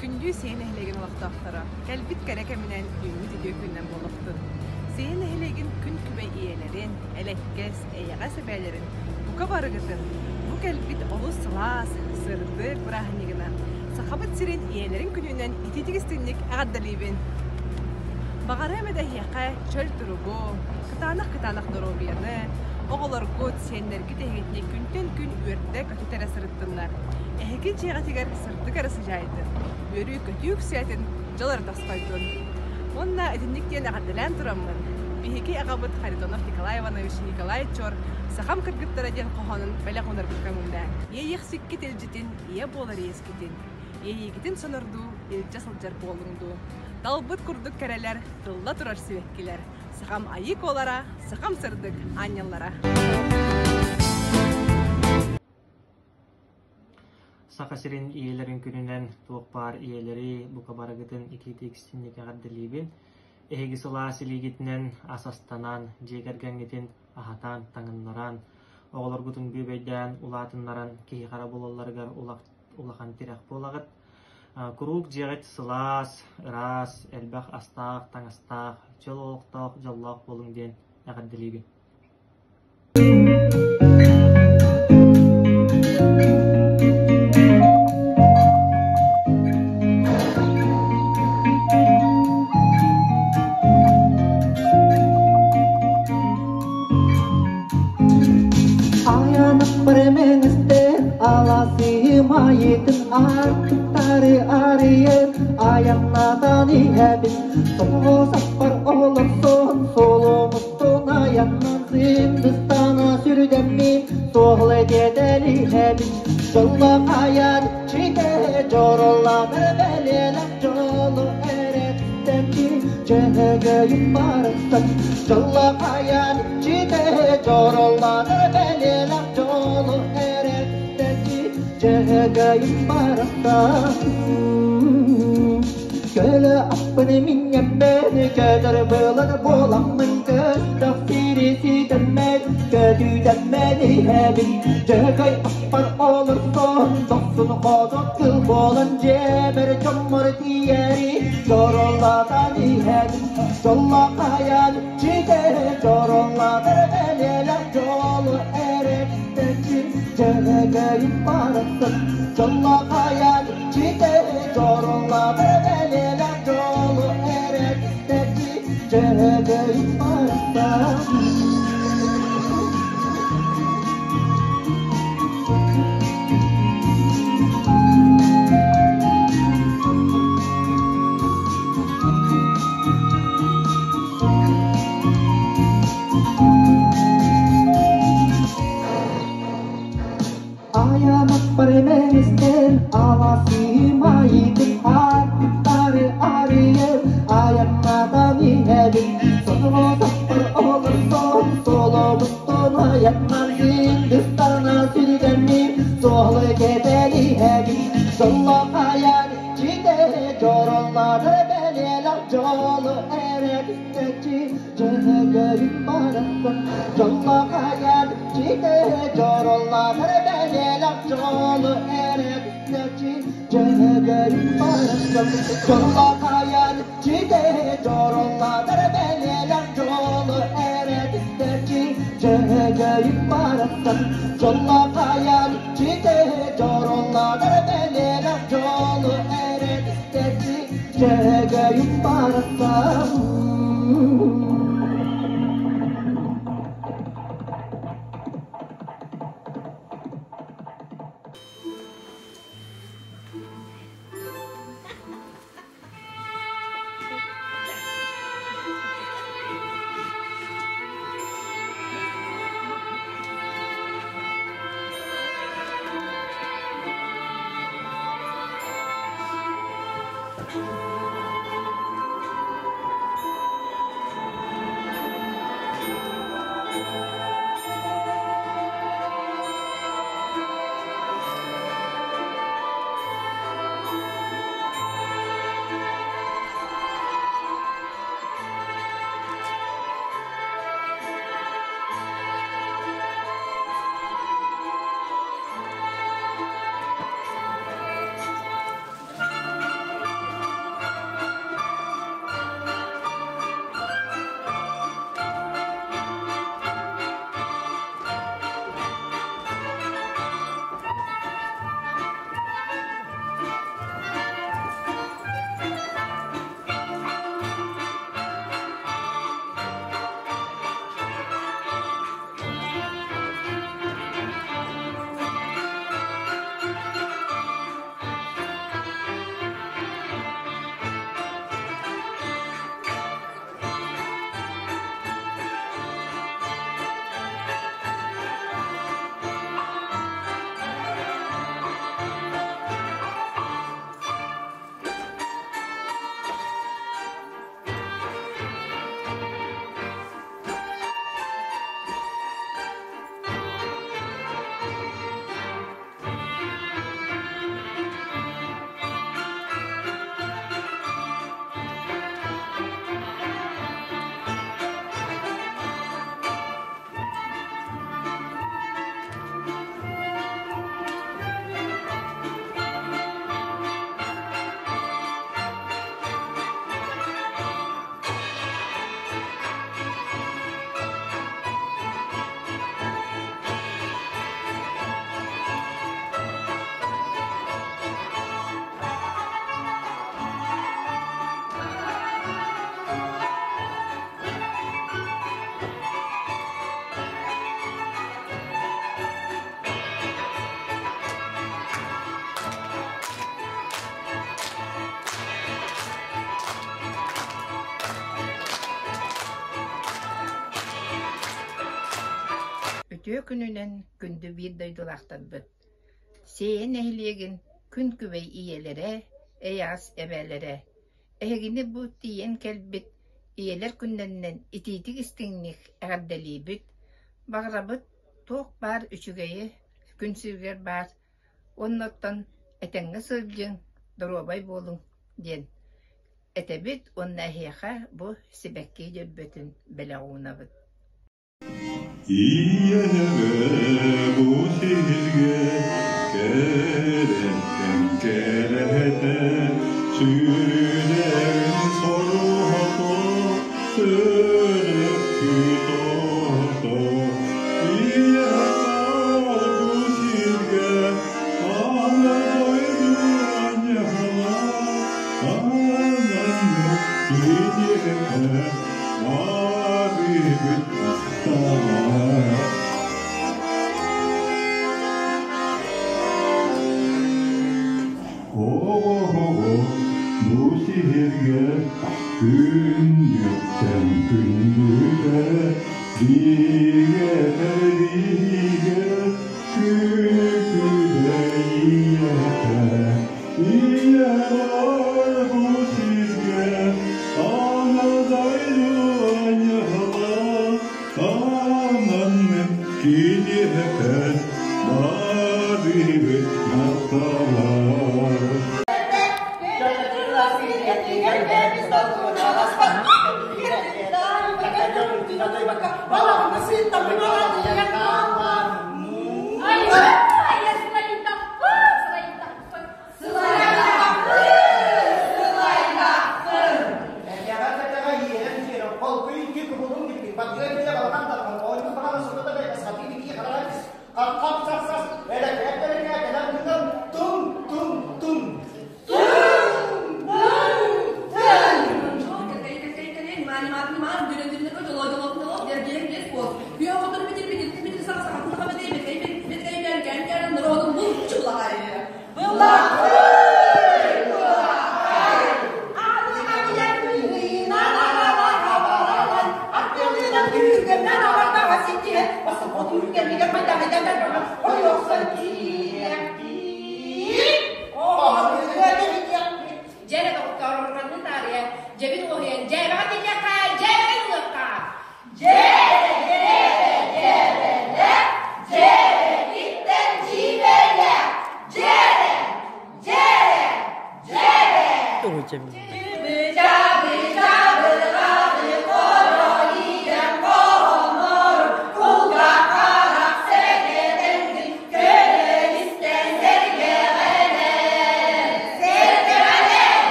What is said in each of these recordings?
Күндү Сиэ нэһилиэгин олохтоохторо, кэлбит кэрэ кэминэн үүммүт үтүө күнүнэн буолуохтун! Сиэ нэһилиэгин күн күбэй ийэлэрин, элэккэс, эйэҕэс эбээлэрин бука барыгытын бу кэлбит олус сылаас, сырдык бырааһынньыгынан Сахабыт сирин ийэлэрин күнүнэн итиитик истиҥник эҕэрдэлиибин! Баҕарыам этэ эһиэхэ чөл туругу, кытаанах-кытаанах доруобуйаны, оҕолоргут, сиэннэргит эһигитини күнтэн күн үөрдэ-көтүтэ эрэ сырыттыннар. Эһиги дьиэҕитигэр сырдык эрэ сыдьаайдын, үөрүү-көтүү үксээтин, дьол эрэ тосхойдун. Уонна итинник диэн эҕэрдэлээн тураммын, биһиги аҕабыт Харитонов Николай Иванович Николай Чор «Сахам кыргыттара» диэн хоһоонун бэлэх уунарбыт көҥүллээн, иэйиэхсиккит илдьитин, ийэ буолар иэскитин, иэйиигитин сонордуу илдьэ сылдьар буолуҥ дуу. Талбыт курдук кэрэлэр, тылла турар сибэккилэр, сахам айыы куолара, сахам сырдык аанньаллара. Саха сирин ийэлэрин күнүнэн туох баар ийэлэри бука барыгытын итиитик истиҥник эҕэрдэлиибин. Эһиги сылаас илиигитинэн ас астанан, дьиэ кэргэҥҥитин аһатан, таҥыннаран, оҕолоргутун бүөбэйдээн, улаатыннаран киһи-хара буолалларыгар улахан тирэх буолаҕыт. Куруук дьиэҕит сылаас, ыраас, элбэх астаах, таҥастаах, чөл олохтоох, дьоллоох буолуҥ диэн эҕэрдэлиибин. Аянып аласыым айытын артыктары арыйан аяннатан иһэбин Тоҕо олорсон соломуттун аяннан сындыстана сүрдэммин суол этиэтэлиһэбин Дьоллоох айан чите дьоролланар бэлиэлэх дьолу эрэттэммин дьөһөгөйүм барахсан Дьоллоох айан чите дьоролланар бэлиэлэх дьолу эрэттэммин дьөһөгөйүм барахсан. Көлө аппын минньэммин, көтөр былыт буоламмын, көстөх сири ситэммин, көтүтэммин иһэбин. Дьөһөгөй аппар олорсон, дохсун хоту кыл буолан дьиэбэр дьоммор тиийэри чороллатан иһэбин. Чоллоохайан читэ чороллатар бэлиэлэх дьолу эрэттеччи дьөһөгөйүм барахсан. Чоллоохайан читэ чороллатар бэлиэлэх дьолу эрэттеччи дьөһөгөйүм барахсан. Аянаппар мэнистэн аласыымайытын артыктары арыйар аяннатан иһэбин сотоҕотохпор олорсон солобуттан аяннан Hindistana сүлгэммин суолу кэтэн иһэбин дьоллоох айан иччитэ дьороллоох бэлиэлээх дьолу эрэ түстэччи Дьөһөгөйүм барахсан дьоллоох айан иччитэ дьороллоох бэлиэлээх дьолу эрэ түстэччи Дьөһөгөйүм барахсан дьоллоох айан иччитэ дьороллоох бэлиэлээх дьолу эрэ түстэччи Дьөһөгөйүм барахсан дьоллоох айан иччитэ дьороллоох бэлиэлээх дьолу эрэ түстэччи Дьөһөгөйүм барахсан. Үтүө күнүнэн күндү биир дойдулаахтарбыт! Сиэйэ нэһилиэгин күн күбэй ийэлэрэ, эйэҕэс эбээлэрэ! Эһигини бу тиийэн кэлбит ийэлэр күннэринэн итиитик-истиҥник эҕэрдэлиибит, баҕарабыт туох баар үчүгэйи күн сиригэр баар уонна оттон этэҥҥэ сылдьыҥ, доруобай буолуҥ диэн. этэбит уонна эһиэхэ бу сибэкки дьөрбөтүн бэлэх уунабыт. Ийэҕэ бу сиргэ кэрэттэн кэрэтэ сүрүнэҕин соруһато төрөппүт оҕото Ийэҕэ бу сиргэ аны дойду анньаһала ананнык киниэхэ Барыбыт Оҕо-оҕо бу сиһиргэ күндүттэн күндүтэ бигэ бигэ күнү ийэтэ ийэ бар бу сиргэ ана дойду аньыһала Ананнык киниэхэ барыбыт махталар.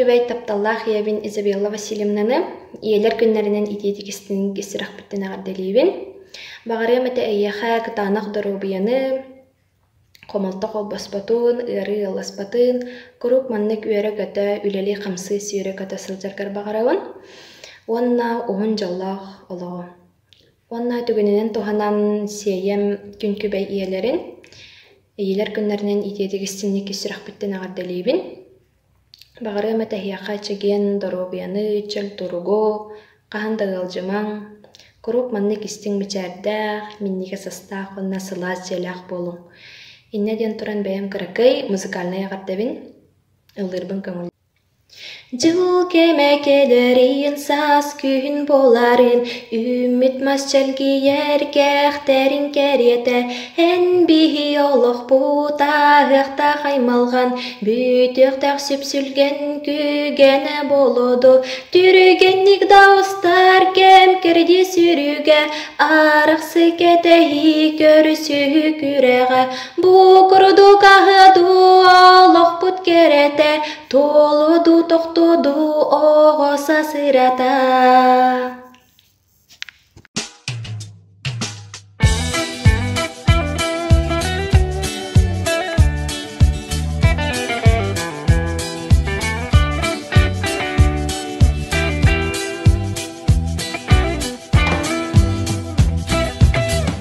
күн-күбэй тапталлаах ийэбин Изабелла Васильевнаны ийэлэр күннэринэн итиитик истиҥ сүрэхпиттэн эҕэрдэлиибин. Баҕарыам этэ эйиэхэ кытаанах доруобуйаны, хомолто холбоспотун, ыарыы ыалласпатын, куруук маннык үөрэ-көтө, үлэлии-хамсыы сүүрэ-көтө сылдьаргар баҕарабын уонна уһун дьоллоох олоҕу. Уонна түгэнинэн туһанан Сиэйэм күн-күбэй ийэлэрин, ийэлэр күннэринэн итиитик истиҥник ис сүрэхпиттэн эҕэрдэлиибин. Баҕарыам этэ эһиэхэ чэгиэн доруобуйаны, чөл туругу, хаһан да ыалдьымаҥ, куруук маннык истиҥ мичээрдээх, минньигэс астаах уонна сылаас дьиэлээх буолуҥ. Инньэ диэн туран бэйэм кыракый музыкальнай эҕэрдэбин ыллыырбын көҥүл Дьыл кэмэ кэлэрин, саас күһүн буоларын, үүммүт мас чэлгийэр кэхтэрин кэриэтэ, эн биһи олохпут ааһыахтаах аймалҕан, бүтүөхтээх сүпсүлгэн күгэнэ буолуо Түргэнник да устар кэм кэрдии сүрүгэ, арахсы кэтэһии көрсүһүү күрэҕэ, Бу курдук аһыа дуу олохпут кэрэтэ, туолуо дуу, тохтуо дуу оҕо сасырата.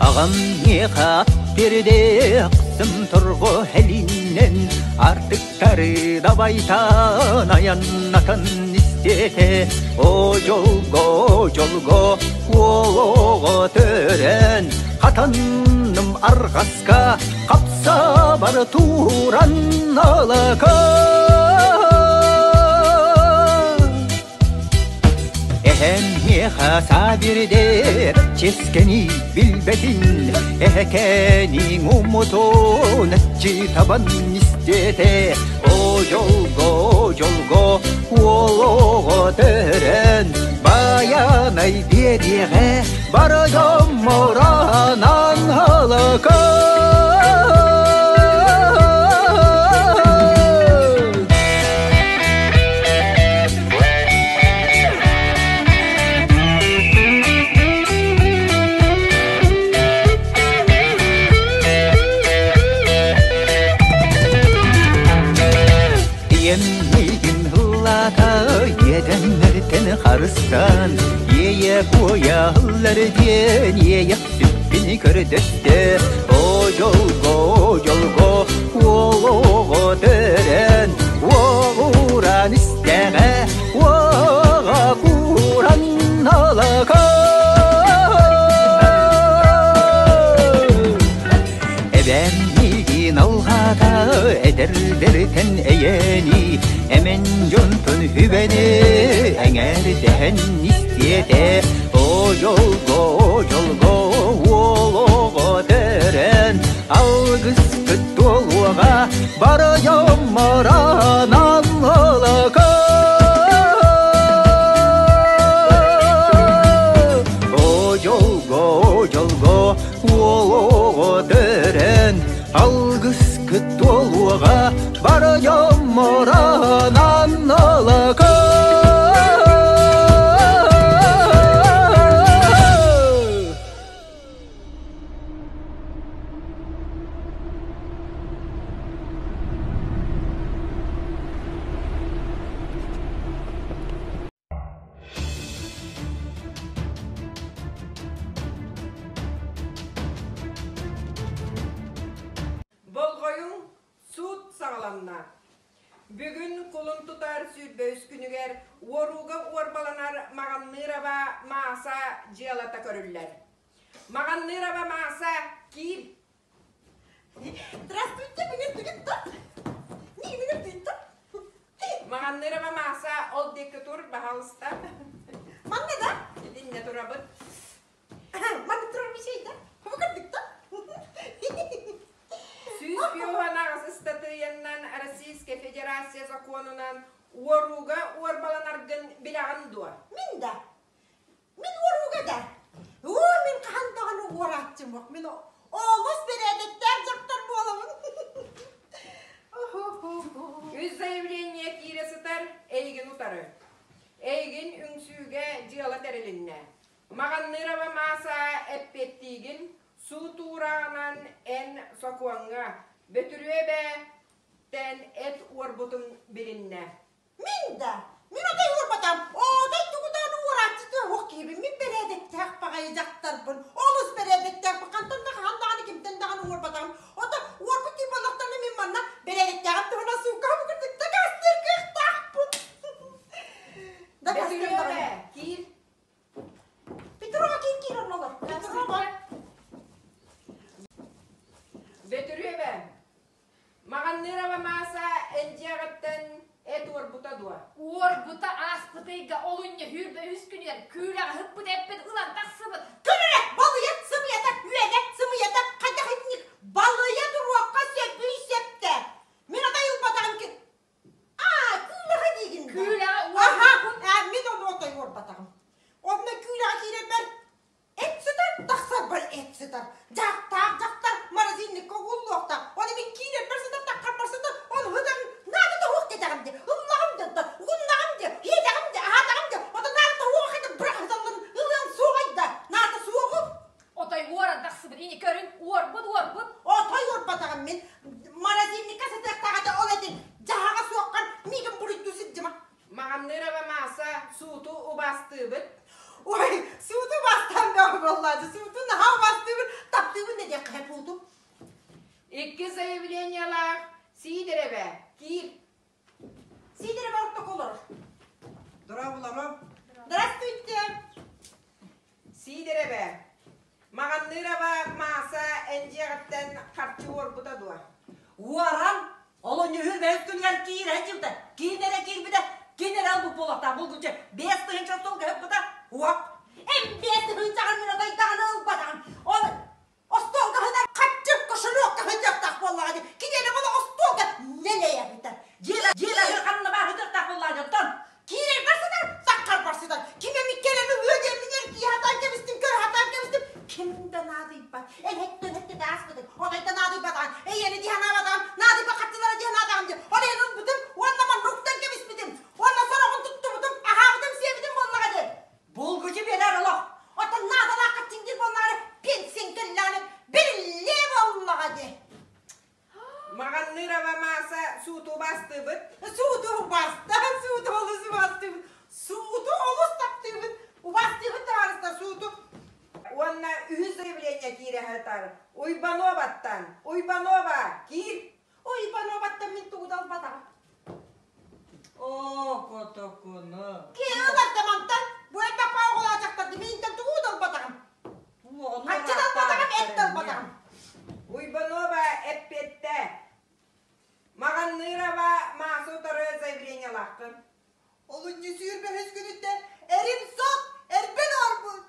Аҕам миэхэ бирде ахсым торго хэлиннэн артыктары дабайтан аяннатан истиэтэ о дьолго дьолго уолоҕо төрөн хатанным арҕаска хапса бар тууран алака Эһэм миэхэ саа биэрдэ, ческэни билбэтин, эһэкэниҥ умутун аччы табан истиэтэ. О дьолго, дьолго, уол оҕо төрөөн, байанай биэриэҕэ, бары дьомморонан алака. Ийэм миигин ыллаата, иэдэннэртэн харыстаан, иэйэ куойа ыллар диэн иэйэхсиппин көрдөстө. О дьолго, дьолго, уол оҕо төрөөн, уоҕуран истэҕэ, уоҕа кууран алака. Эбэм миигин алҕаата, эдэрдэртэн эйэни, эмэн дьонтон үбэни, эҥээрдэһэн истиэтэ. О дьолго, дьолго, уол оҕо төрөөн, алгыскыт туолуоҕа, бары дьомморонон алака. О дьолго, дьолго, уол оҕо төрөөн, алгыскыт туолуоҕа, бары дьомморонон алака. Болҕойуҥ, суут саҕаланна. Бүгүн кулун тутар 23 күнүгэр уорууга уорбаланар Маҕанныырова Мааса дьыалата көрүллэр. Маҕанныырова Мааса киир. Здравствуйте, меня тут. Не, меня тут. Маҕанныырова Мааса ол диэки тур, баһаалыста. Манна да? Итиннэ турабыт. Манна турар бишей да? Хобокардык да? 158 ыстатыйаннан Российская Федерация законунан уорууга уорбаланаргын билэҕин дуо? Мин да. Мин уорууга да. Уу, мин хаһан даҕаны уорааччым Мин олус бэрээдэктээх дьахтар буолабын. Үс заявление киирэ сытар эйигин утары. Эйигин үҥсүүгэ дьыала тэрилиннэ. Маҕанныырова Мааса эппиэттиигин суут уурааҕынан эн сокуоҥҥа Бөтүрүөбэттэн эт уорбутуҥ билиннэ. Мин да, мин отой уорбатам, отой тугутааны уорааччыта суох киһибин, мин бэрээдэктээх баҕайы дьахтарбын, олус бэрээдэктээхпин, хантан да хаһан даҕаны кимтэн даҕаны уорбатаҕым. Ото уорбут киһи буоллахтарына мин манна бэрээдэктээҕим туһунан сууккаһым курдук дакаастыыр кыахтаахпын. Дакаастыыр Бөтүрүөбэ, киир. Петрова киир киир оннолор. Петрова. Бөтүрүөбэ, Маҕанныырова Мааса эн дьиэҕиттэн эт уорбута дуо? Уорбута ааспыт ыйга олунньу сүүрбэ үс күнүгэр күүлэҕэ ыппыт эппит ылан тахсыбыт. Көр эрэ, балыйа сымыйата, үөнэ сымыйата, хайдах итинник балыйа туруохха сөбүй сөптө. Мин отой ылбатаҕым ки... Аа, күүлэҕэ диигин да. Күүлэҕэ Аха, уорбуккун. аа, мин ону отой уорбатаҕым. Онно күүлэҕэ киирэрбэр Эт сытар, тахсарбар эт сытар. Дьаахтаах дьахтар морозильникка угуллуохтаах. Ону мин киирэрбэр сытар, таххарбар сытар, ону ытан наада да уох диэтэҕим дии. Ыллаҕым да, угуннаҕым дии, иэтэҕим дии, аһаатаҕым дии. Ото наада да уох этэ бырах ыталларын ылыан суоҕай да. Наада суоҕу. Отой уоран тахсыбыт ини көрүн, уорбут, уорбут. Отой уорбатаҕым мин. Морозильникка сытыахтаах этэ ол этин. Дьаһаҕа суоххар миигин буруйдуу сылдьыма. Маҕанныырова Мааса сууту убаастыыбыт. Ой, сууту убаастаан бөҕө буоллаачы. Сууту наһаа убаастыыбын, таптыыбын да диэххэ бууту. Икки заявлениелаах Сиидэрэбэ киир. Сиидэрэбэ ортоку олорор. Здравствуйте. Здравствуйте. Сиидэрэбэ, Маҕанныырова Мааса эн дьиэҕиттэн харчы уорбута дуо? Уоран, олунньуһу бэйэс күнүгэр киирэ дьыбыта, киин эрэ киирбитэ, кин эрэ ылбыт буолуохтаах булгуччу 5000 сыл көһүппүтэ, уоп. Эн 5000-ҕын мин отойдаҕына ылбатаҕым. Ол остуолга сытар хаччы кошелек сытыахтаах буоллаҕа дии. Киниэнэ була остуолга нэлэйэ сытар. Дьиэ дьиэ ханна баар сытыахтаах буоллаҕа дьонтон. Киирэрбэр сытар, саххарбар сытар. Ким эмит кэлэн ылыа диэммин эргийэ сатаан кэбистим, көрө сатаан кэбистим. Ким да наадыйбат. Эһэттэн эттэ ааспытым. Отойто наадыйбатаҕым. Эйиэнэ дии санаабатаҕым. Наадыйбат хаччылара дии санаатаҕым дии. Ол иһин ылбытым уонна манна уктан кэбиспитим. Уонна сороҕун туттубутум, аһаабытым, сиэбитим буоллаҕа дии. Булгучу биэрэр олох. Оттон наадалаах хаччыҥдыыр буоллаҕына пенсияҥ кэллэҕинэ биллиэ буоллаҕа дии. Маҕанныырова Мааса сууту убаастыыбыт. Сууту убаастаан, сууту олус убаастыыбыт. Сууту олус таптыыбыт. Убаастыыбыт табаарыстар сууту. Уонна үһүс заявление киирэ сытар. Уйбановаттан. Уйбанова, киир. Уйбановаттан мин тугу да ылбатаҕым. Оо, котокуну. Киһи ылар да мантан. Бу элбэх оҕолоох дьахтарды миинтэн тугу да ылбатаҕым. Хаччы да ылбатаҕым, эт да ылбатаҕым. Уйбанова эппиэттэ. Маҕанныырова Мааса утары заявлениелааххын. Олунньу сүүрбэһис күнүттэн эрим сот, эрбин уорбут.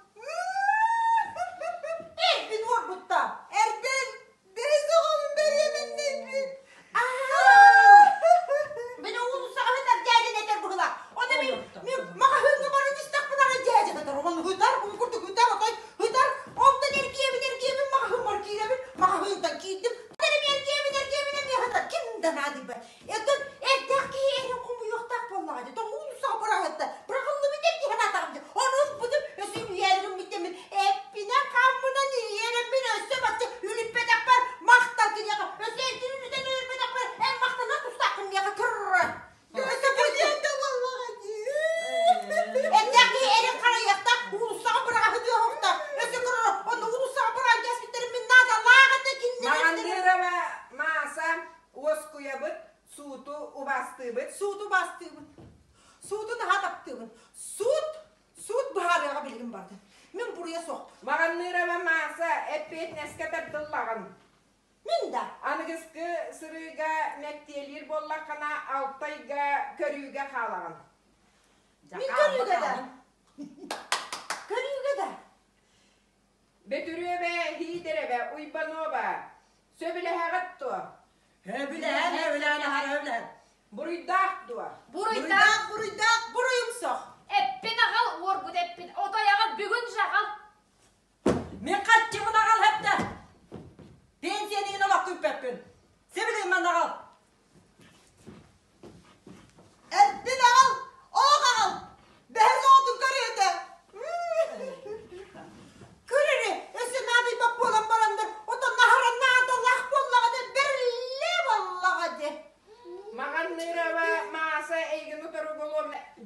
Эрбин уорбутта. Эрбин бэһис оҕом бэриэмэннэйбит. Мин уулуссаҕа сытар дьээдьэн этэр быһыылаах. Ону мин мин маҕаһыыҥҥа баран истэхпинэ арай дьээдьэ сытар. Ол ытар, бу курдук ытар, отой ытар. Онтон эргиэбин, эргиэбин маҕаһыыммар киирэбин. Маҕаһыынтан киирдим. Эргиэбин, эргиэбин эмиэ сытар. Ким да наадыйбат. Оттон эрдээх киһи эрин хомуйуохтаах буоллаҕа дии. Тоҕо уулуссаҕа быраҕытта? Быраҕыллыбыт эр киһи анаатаҕым дии. Ону ылбытым, өссө үйээрин ыммыттаммын эппинэн-хааммынан ириэрэммин өссө бачча үлүппэтэхпэр махтал киниэхэ. Өссө эргин үлүтэн өлөрбөтөхпөр эн махтана тустааххын миэхэ кырра. Өссө бүлүөн да буоллаҕа дии. Эрдээх киһи эрин харайыахтаах, уулуссаҕа быраҕаһытыа оһохтоох. Өссө кырра, онно уулуссаҕа быраҕан кээспиттэрин мин наадалаах этэ кинилэр. Маҕанныырова Мааса Уоскуйабыт, сууту убаастыыбыт. Сууту убаастыыбын. Сууту наһаа таптыыбын. Суут, суут быһаарыаҕа билигин бардын. Мин буруйа суохпун. Маҕанныырова Мааса эппиэтинэскэ тардыллаҕын. Мин да. Аныгыскы сырыыга мэктиэлиир буоллаххына, Алтайга көрүүгэ хаалаҕын. Мин көрүүгэ да. Көрүүгэ да. Бөтүрүөбэ, Хиидэрэбэ, Уйбанова, сөбүлэһэҕит дуо? Сөбүлэһэн, сөбүлэһэн, аһара сөбүлэһэн. Буруйдаах дуо? Буруйдаах, буруйдаах, буруйум сох. Эппин аҕал, уорбут эппин, отой аҕал, бүгүн же аҕал. Мин хаччыбын аҕал хэптэ. Пенсияны олох күүппэппин. Сөбүлэһин манна аҕал.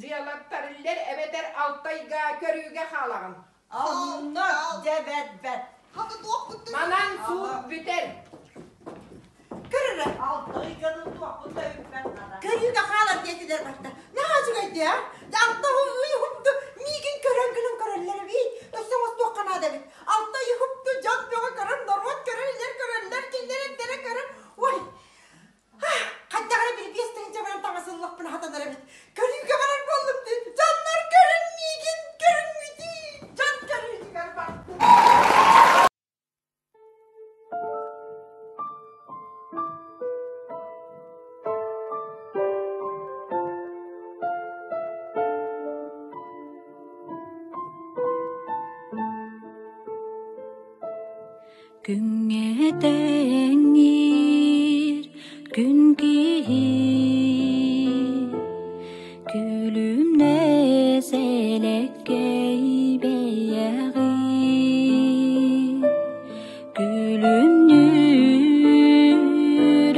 Дьыалаттарыллар эбэтэр Алтайга көрүүгэ хаалаҕын. Онно дьэ бэт-бэт. Манан суут бүтэр. Көрөрө. Алтайганы туохпут да үппэт нара. Көрүүгэ хаалар диэтилэр барда. Наһаа үчүгэйдии, а? Алта ый уһупту миигин көрөн гынан көрөллөр эбит. Өссө оҥостуохха наада эбит. Алта ый уһупту дьон бөҕө көрөр, норуот көрөр, илэр көрөллөр, кинилэр эрдэрэ көрөр. Ой, хайдах эрэ бир 5000 баран таҥас ыллахпына хатанар эбит. Көрүүгэ барар буоллум дии. Дьоннор көрүн миигин, көрүҥҥүтүй. Дьон көрүүтүгэр бардым. Күҥҥэ тэҥниир күн киһи Күлүмнэс элэккэй бэйэҕин Күлүмнүүр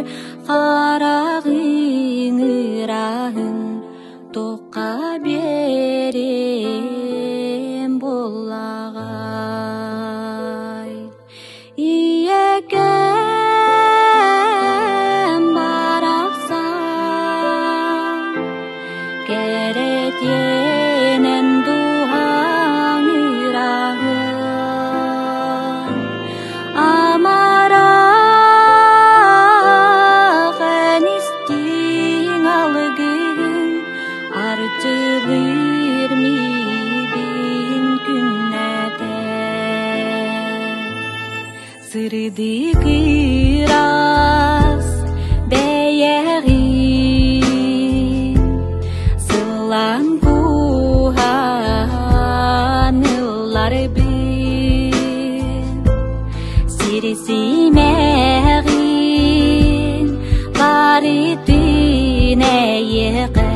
хараҕыҥ ырааһын Туохха биэриэм буоллаҕай Ийэкэм барахсан кэрэтиэнэн дууһаҥ ыраһын амарах эн истиҥ алгыһын арчылыыр миигин күннэтэ Сырдык ыраас бэйэҕин сыллаан кууһан ылларбын сири симэҕин барытын эйиэхэ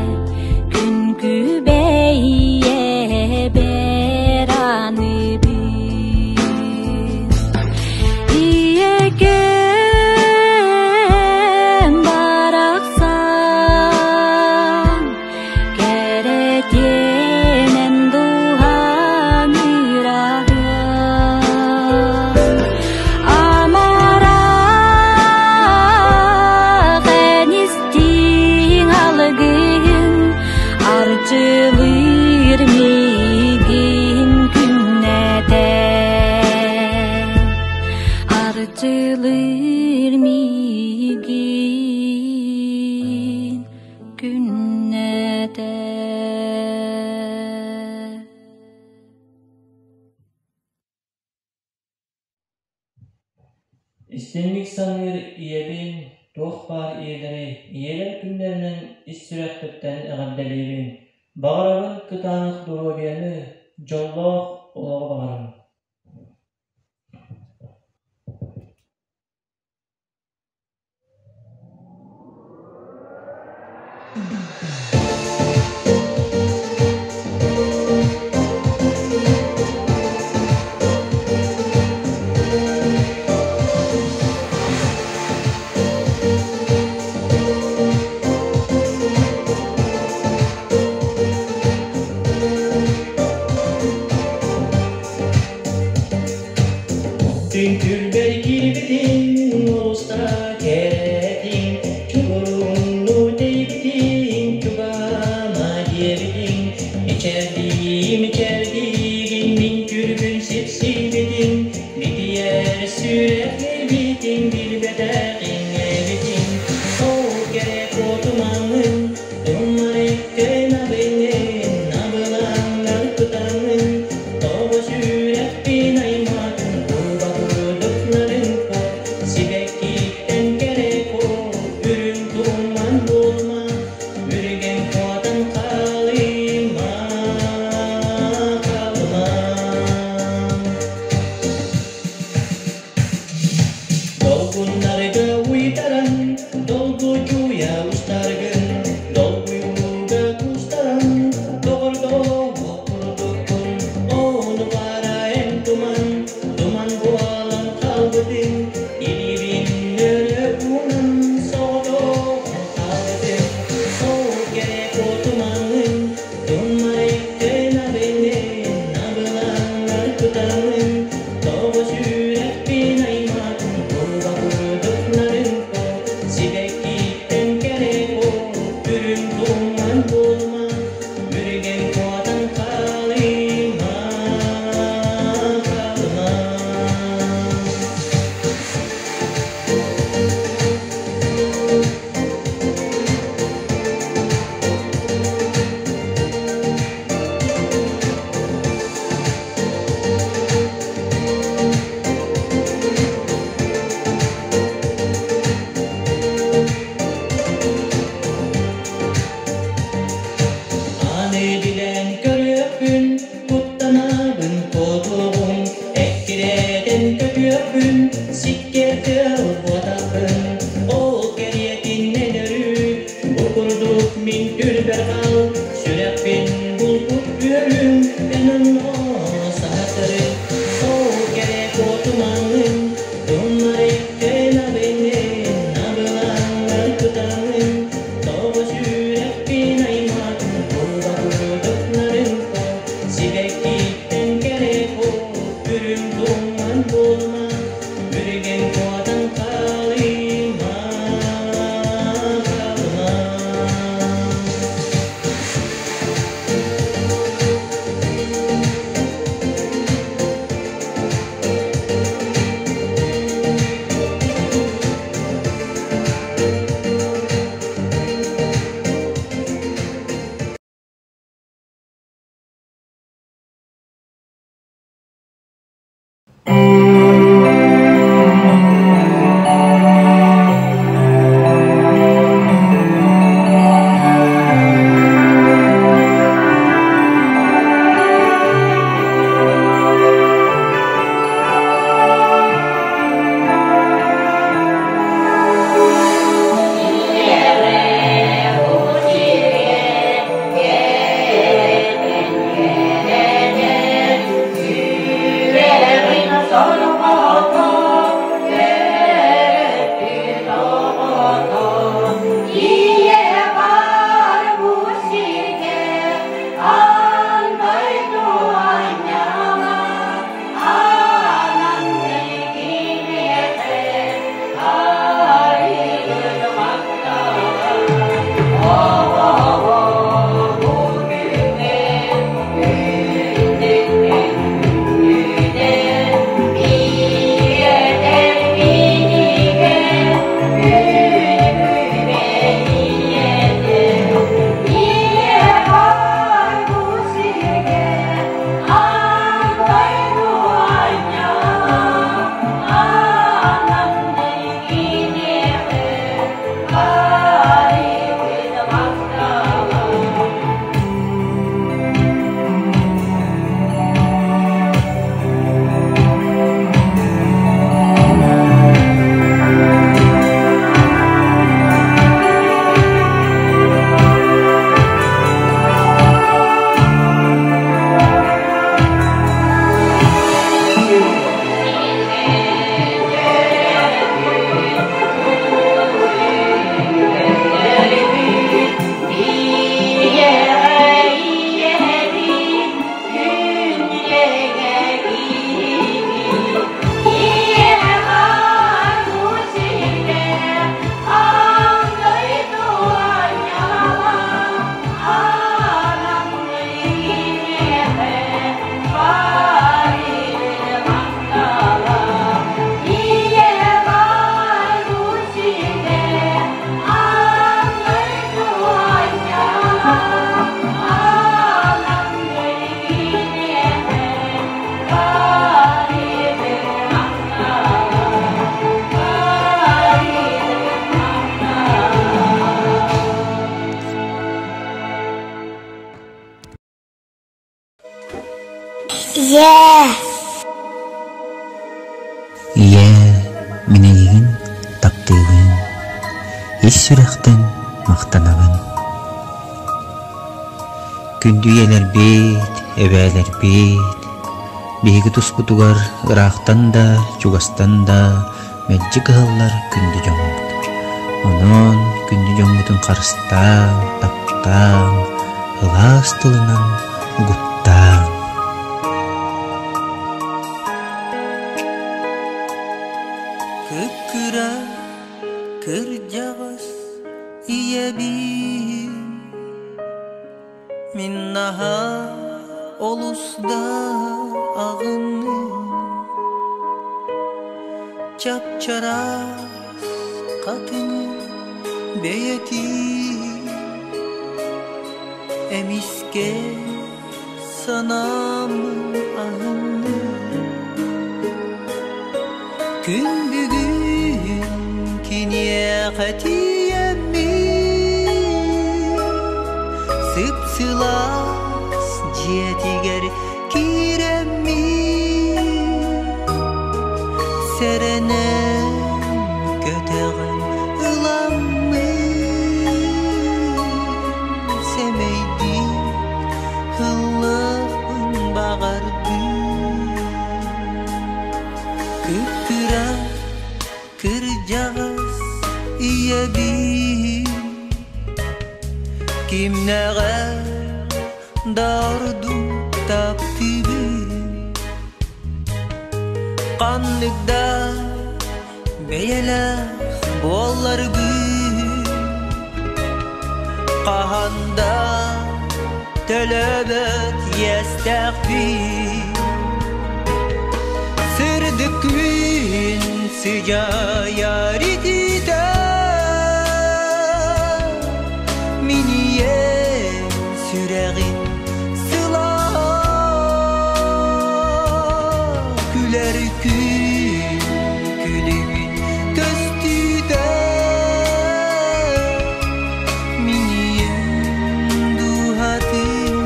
күн күбэй ийэбэр аныыбын Ийэкэм барахсан кэрэтиэнэн дууһам ыраһын амарах эн истиҥ алгыһын арчылыыр миигин күннэтэ арчылыыр миигин күннэтэ. Истиҥник саныыр ийэбин, туох баар ийэлэри, ийэлэр күннэринэн ис сүрэхпиттэн эҕэрдэлиибин! Баҕарабын кытаанах доруобуйаны, дьоллоох олоҕу баҕарабын! Түҥкүлбэр киирбитин олуста кэрэтиҥ, чугуруҥнуу тэйбитиҥ, чугаама диэбитиҥ, мичээрдии мичээрдиигин мин күлбүн сипсибитиҥ, битийэр сүрэх билбитиҥ, билбэтэх иҥэбитиҥ, ол кэрэ куотумаҥын, тумарыккын абыҥын, абылаҥҥар кутаҥын, Тоҕо сүрэхпин аймаатын куба курдук нарын куо, сибэккиттэн кэрэ куо, үрүҥ туман буолума, үргэн куотан хаалыма. Ийээ! Ийээ, мин эйигин таптыыбын, ис сүрэхтэн махтанабын. Күндү ийэлэрбит, эбээлэрбит, биһиги туспутугар ыраахтан да, чугастан да мэлдьи кыһаллар күндү дьоммут. Онон күндү дьоммутун харыстааҥ, таптааҥ, ылаас тылынан угуттааҥ. Кып-кыра кырдьаҕас ийэбин Мин наһаа олус да аҕынным Чап-чараас хатыҥы бэйэтин Эмискэ санааммын аһынным Күн бүгүн киниэхэ тиийэммин Сып-сылаас дьиэтигэр киирэммин Сэрэнэн көтөҕөн ыламмын Сэмэйдик ыллыахпын баҕардым Кып-кыра кырдьаҕас ийэбин Кимнээҕэ да ордук таптыыбын Ханнык да бэйэлээх буолларбын Хаһан да төлөөбөт иэстээхпин Сырдык күн сыдьаайар итиитэ Мин ийэм сүрэҕин сылаа Күлэр күн күлүмүн көстүүтэ Мин ийэм дууһатын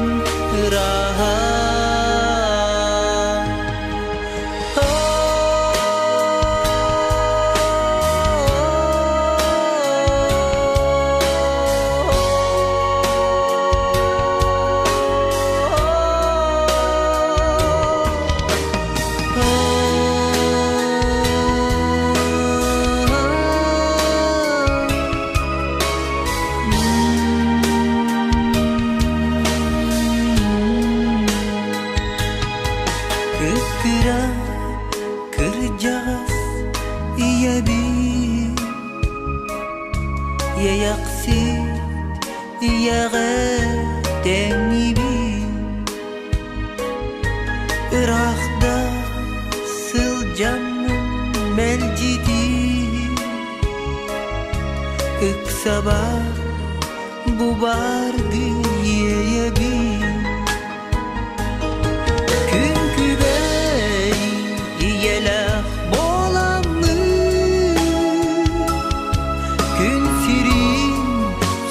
ырааһа. Кып-кыра кырдьаҕас ийэбин Иэйэхсит ийэҕэ тэҥнибин Ыраах да сылдьаммын мэлдьитин Ыксабар бу баардыы иэйэбин Күн күбэй ийэлээх буоламмын Күн сирин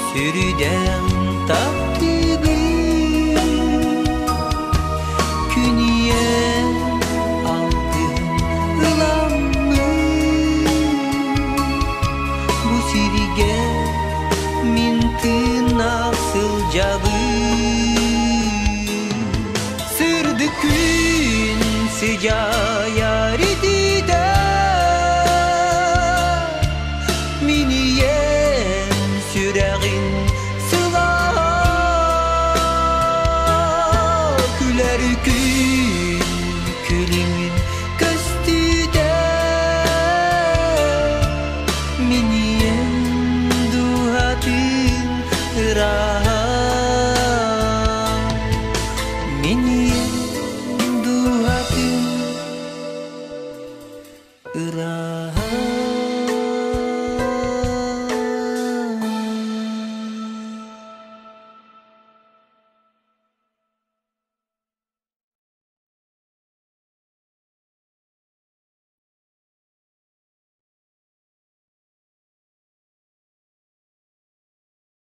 сүрүдээн таптыыбын Күн ийэ алгыһын ыламмын Бу сиргэ мин тыыннаах сылдьабын Сырдык күн сыдьаайар итиитэ Мин ийэм сүрэҕин сылааһа Күлэр күн күлүмүн көстүүтэ Мин ийэм дууһатын ырааһа Мин ийэм дууһатын ырааһа.